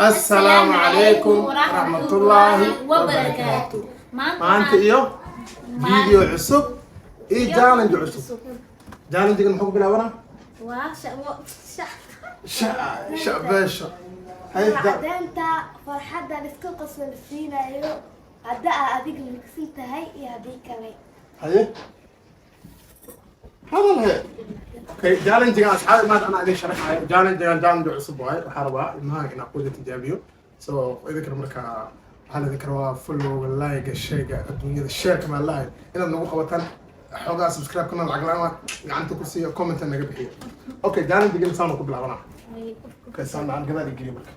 Assalaamu calaykum waraxmatullaahi wabarakaatu. Maanta iyo video cusub iyo challenge cusub. Challenge-gan muxuu ku bilaabanaa? Waa Sha beesha. Hay. Cadeynta farxadda la iska qosol siinayo hadda aa adiga mugsan tahay iyo haddii kale. Haye, hadal he. Okay, challenge-gan, asxaabi, maanta anaa idin sharaxayo. Challenge-gan challenge cusub waaye. Waxaa rabaa ilmaha inaan quda tijaabiyo. So idinkana markaa waxaa laidinka rabaa follow, like, share, adduunyada share-ka maa lahay inaad nagu qabataan xoogaa, subscribe-kana lacag la'aan waa gacanta ku siiya, comment naga bixiyo. Okay, challenge-gan saan ku bilaabanaa. Okay, saan aan gadaal igeliyo marka.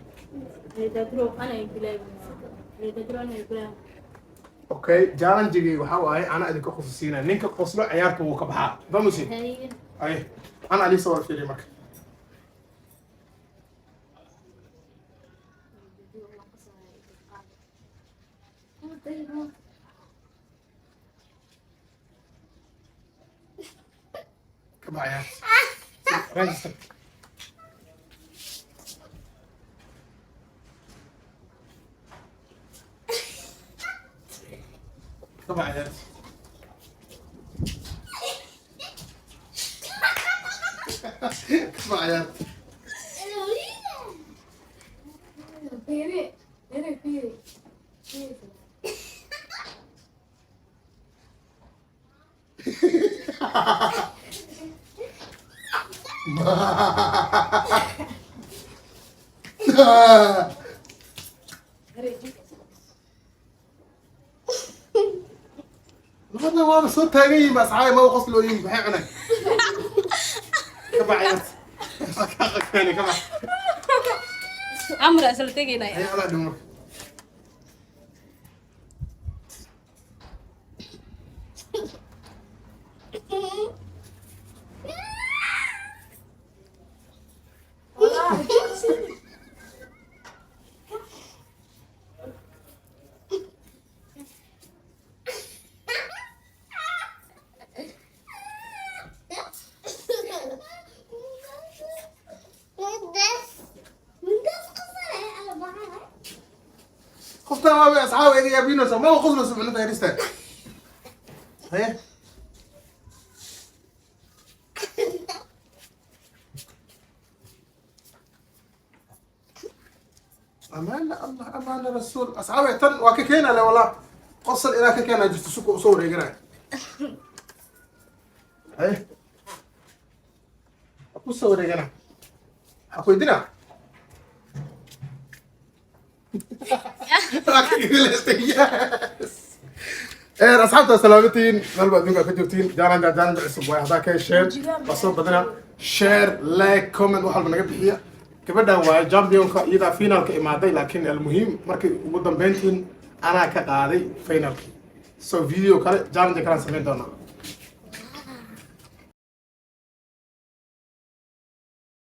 Okay, challenge-gii waxaa waaye anaa idinka qososiinaya. Ninka qoslo ciyaarta wuu ka baxaa. Famusi ay ana alisa wada fiiriyo marka. Ka bax ciyaarta. Register. Ka bax ciyaarta. Ka bax ciyaarta. Fiiri, fiiri, fiiri. Labadan waaba soo taagan yihiin ba, asxaabi, ma qoslooyin. Maxay cunay? Ka bax ciyaarta. Ka qasbeeni, ka bax. Amra isla tegaynaya. Hay, adaa dhimo marka. Qoftaan waaba, asxaabi, iga yaabinaysa, ma qoslayso micnata yarista. Haye. Amaana Allah, amaana rasuul. Asxaabi, tan waa ka keena le wallah, qosol ilaa ka keena jirto, suku soo wareeganaya. Haye, waa ku soo wareegana. Waxaa ku weydinaa. Waa ka guulaystay, yes. Asxaabta, salaamatiin meel ba adduunka ka joogtiin. Challenge, challenge cusub waay. Haddaa ka hesheen waa soo badana, share, like, comment, wax walba naga bixiya. Gabadhan waaye championka, iyadaa finalka imaaday, laakiin almuhiim markii ugu dambeyntiin anaa ka qaaday finalkii. So video kale, challenge kalaan samayn doonaa.